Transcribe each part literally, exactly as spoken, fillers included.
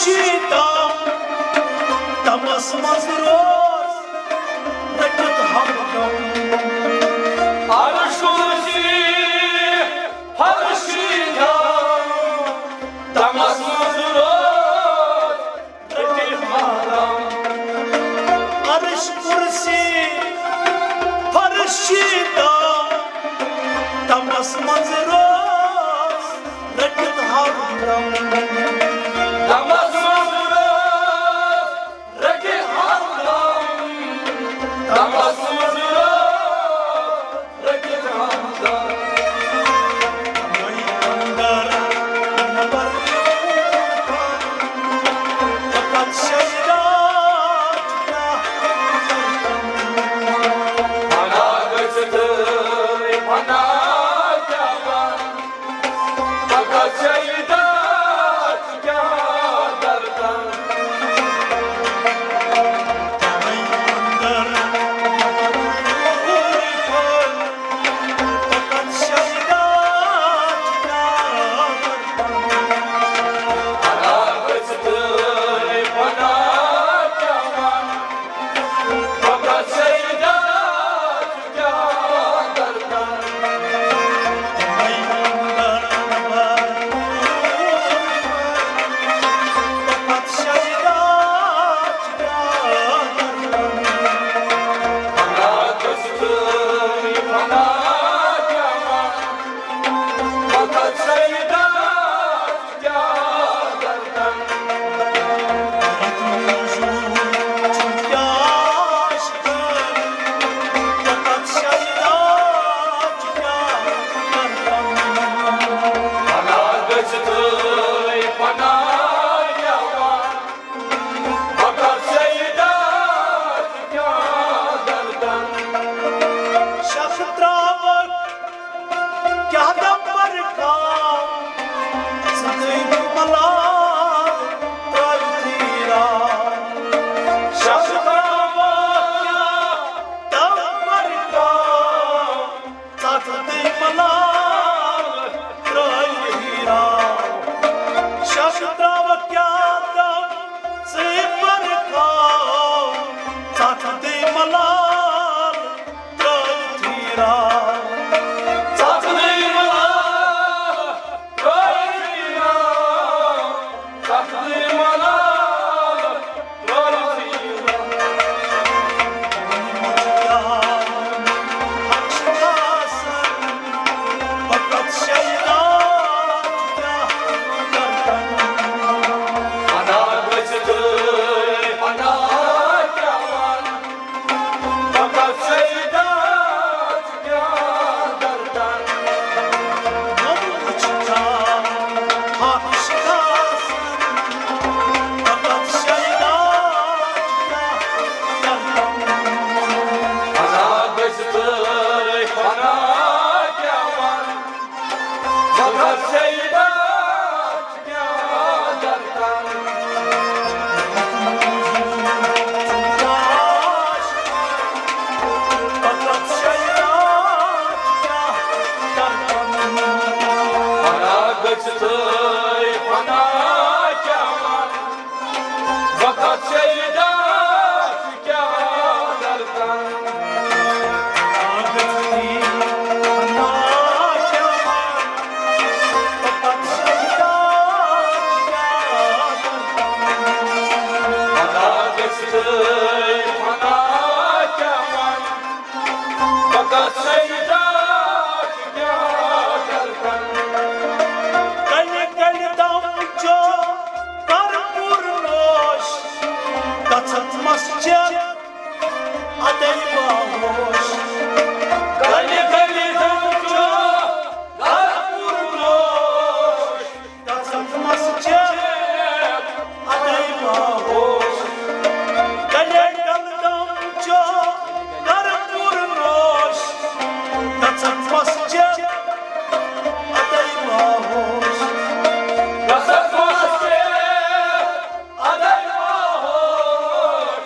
شیٖتام تمس منٛز روز رٔٹِتھ ہمدم۔ عرش کرسی فرش شیٖتام تمس منٛز روز رٔٹِتھ ہمدم۔ عرش کرسی فرش شیٖتام تمس منٛز روز رٔٹِتھ ہمدم۔ تمس منٛز روز رٔٹِتھ ہمدم۔ تمس منٛز روز رٔٹِتھ ہمدم۔ وۄنۍ اندر نٮ۪بر فقط شیدا کیٛاہ کرتم۔ فنا گٔژھِتھ فنا کیٛاہ وَن؟ فقط شیدا کیٛاہ دردن۔ شخ تراوک کیٛاہ دم برکھا، ژٕ گٔے ملال ترٲوتھی راو۔ شخ تراوک کیٛاہ دم برکھا، ژٕ گٔے ملال ترٲوتھی راو۔ شخ تراوک کیٛاہ دم ژٕ برکھا، ژٕ گٔے ملال ترٲوتھی راو۔ ژٕ گٔے ملال ترٲوتھی راو۔ ژٕ گٔے ملال ترٲوتھی راو۔ حق چھُ آسان، فقط شیدا کیٛاہ کرتن۔ فنا گٔژھِتھ فنا کیٛاہ وَن؟ فقط شیدا کیٛاہ دردن۔ وۄنۍ وٕچھ ژٕ حق چھُ آسان، فقط شیدا کیٛاہ دردن۔ فنا گٔژھِتھ فنا کیٛاہ وَن؟ فقط شیدا کیٛاہ دردن۔ فنا گٔژھِتھ فنا کیٛاہ وَن؟ فقط شیدا کیٛاہ دردن۔ فنا گٔژھِتھ فنا کیٛاہ وَن؟ فقط شیدا کیٛاہ دردن۔ کلہِ کلہِ دم چو کر پور نوش، گژھت مسجد ادے باہوش۔ گلی گلی دم چو گھر پور نوش، گژھت مسجد ادے باہوش۔ گلی گلی دم چو گھر پور نوش، گژھت مسجد ادے باہوش۔ گژھت مسجد ادے باہوش۔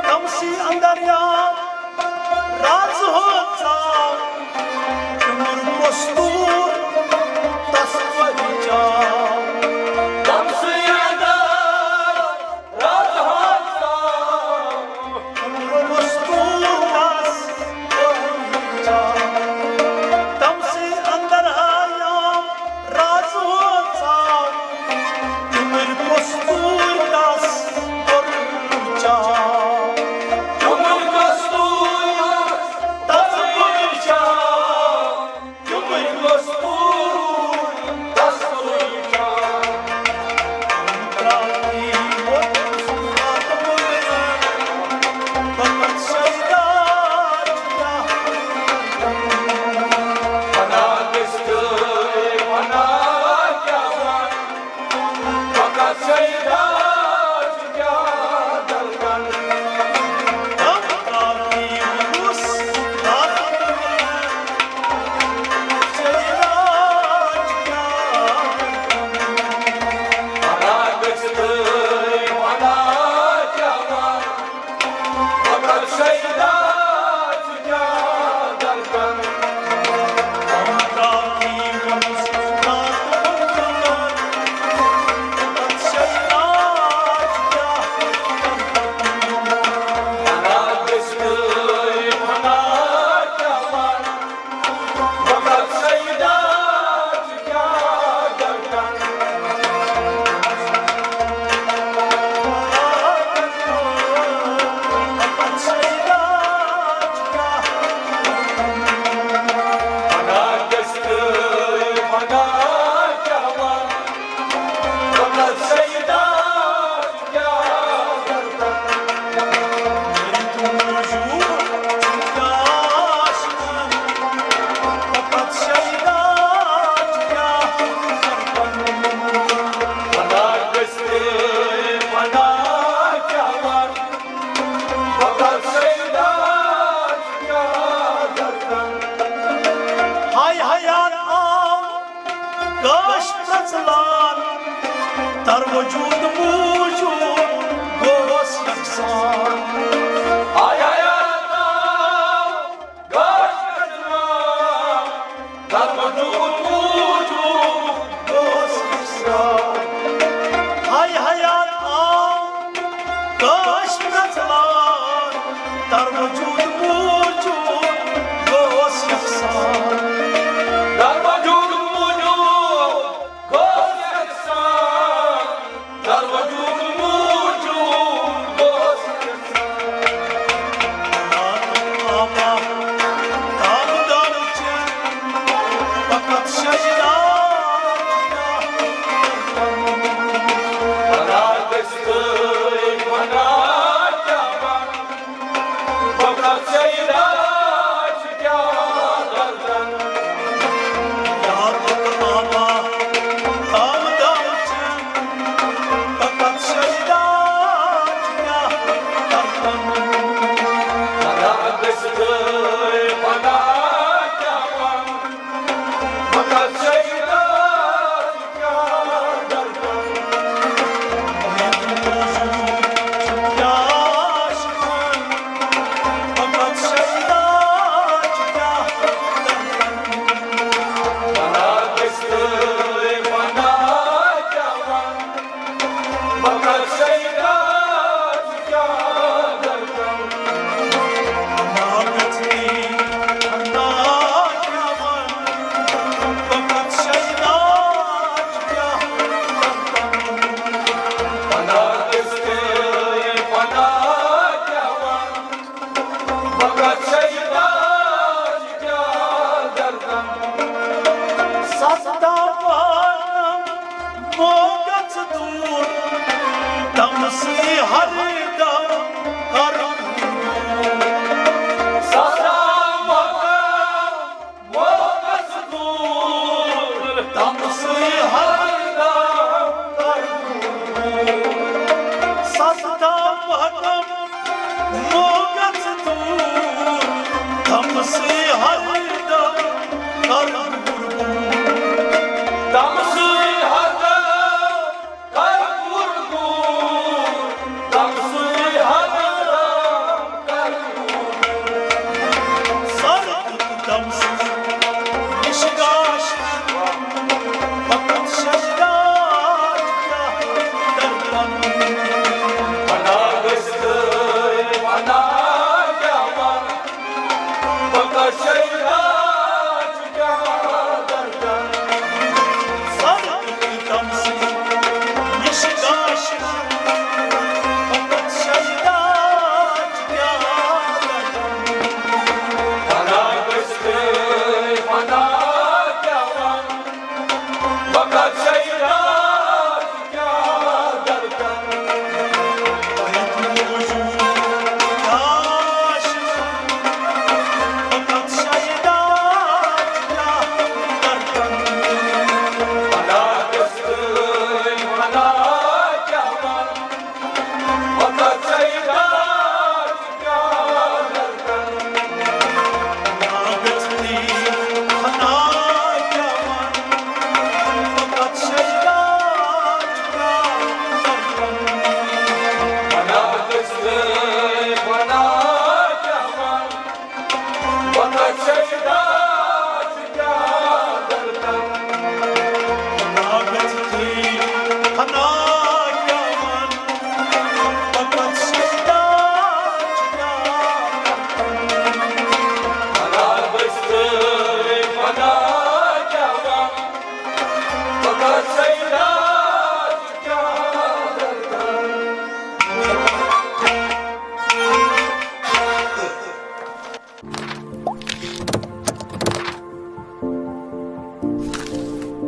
تمسی اندر یا راز ہو ژاو، تمر مستور تس پہچاو۔ تمسی اندر راز ہو ژاو، تمر مستور تس پہچاو۔ تمسی اندر آیا راز ہو ژاو، تمر مستور تس پہچاو۔ تمر مستور تس پہچاو۔ ہاے حیات آو گاش پرٛژلان، در وجود موجود گوس یکسان۔ ہاے حیات آو گاش پرٛژلان، در وجود موجود گوس یکسان۔ ہاے حیات آو گاش پرٛژلان، در وجود موجود گوس یکسان۔ در وجود موجود گوس یکسان۔